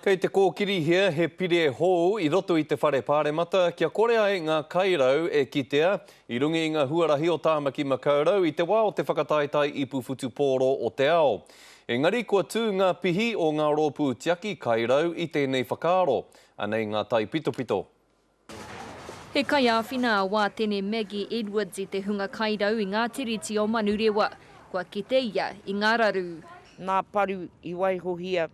Kei te kōkirihia he pire hou i roto i te Whare Pāremata kia kore ai ngā kairau e kitea i runga i ngā huarahi o Tāmaki Makaurau i te wā o te whakataetae ipu whutupōro o te ao. Engari kua tū ngā pihi o ngā rōpū tiaki kairau i tēnei whakaaro. Anei ngā taipitopito. He kaiāwhina a Wātene Maggie Edwards i te hunga kairau i ngā tiriti o Manurewa. Kua kite ia i ngā raru. Nā paru i waihohia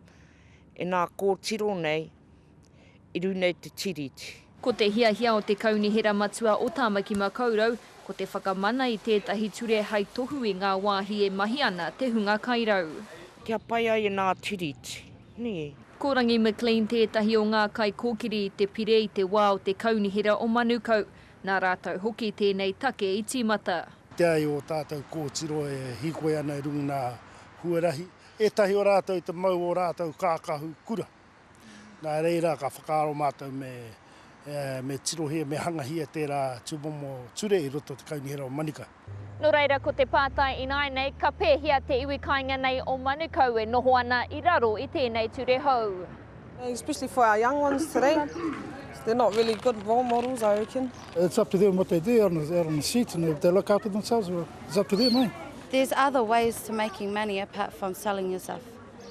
e nā kōtiro nei i runa i te tiriti. Ko te hiahia o te Kaunihera Matua o Tāmaki Makaurau, ko te whakamana i tētahi ture hai tohu i ngā wāhi e mahi ana te hunga kairau. Kia pai ai e nā tiriti, nē. Ko Rangi McLean tētahi o ngā kaikōkiri i te pire i te wā o te Kaunihera o Manukau. Nā rātou hoki tēnei take i tīmata. Te ai ō tātou kōtiro e hīkoi ana i runga nā huarahi, ētahi o rātou i te mau ō rātou kākahu kura. Nā reira ka whakaaro mātou me, me tirohia, me hangahia tērā tūmomo ture i roto o te Kaunihera o Manukau. Nō reira ko te pātai ināianei, ka pēhea te iwi kāinga nei o Manukau e noho ana i raro i tēnei ture hou? Especially for our young ones today, they're not really good role models I reckon. It's up to them what they do out on the streets and if they look after themselves, well, it's up to them, eh? There's other ways to making money apart from selling yourself.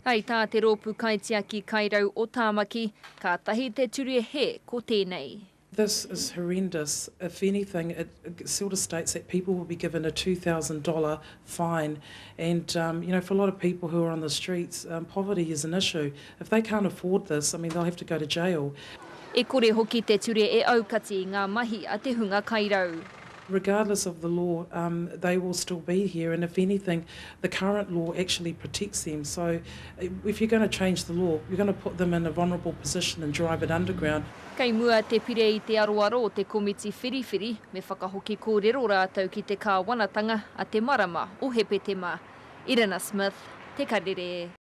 Hei tā te Rōpū Kaitiaki Kairau o Tāmaki, kātahi te ture hē ko tēnei. This is horrendous. If anything, it, it sort of states that people will be given a $2,000 fine. And, um, you know, for a lot of people who are on the streets, um, poverty is an issue. If they can't afford this, I mean, they'll have to go to jail. E kore hoki te ture e aukati i ngā mahi a te hunga kairau. Regardless of the law, um, they will still be here, and if anything, the current law actually protects them. So if you're going to change the law, you're going to put them in a vulnerable position and drive it underground. Kei mua te pire i te aroaro o te komiti whiriwhiri, me whakahoki kōrero rātou ki te kāwanatanga a te marama o Hepetema. Irina Smith, Te Karere.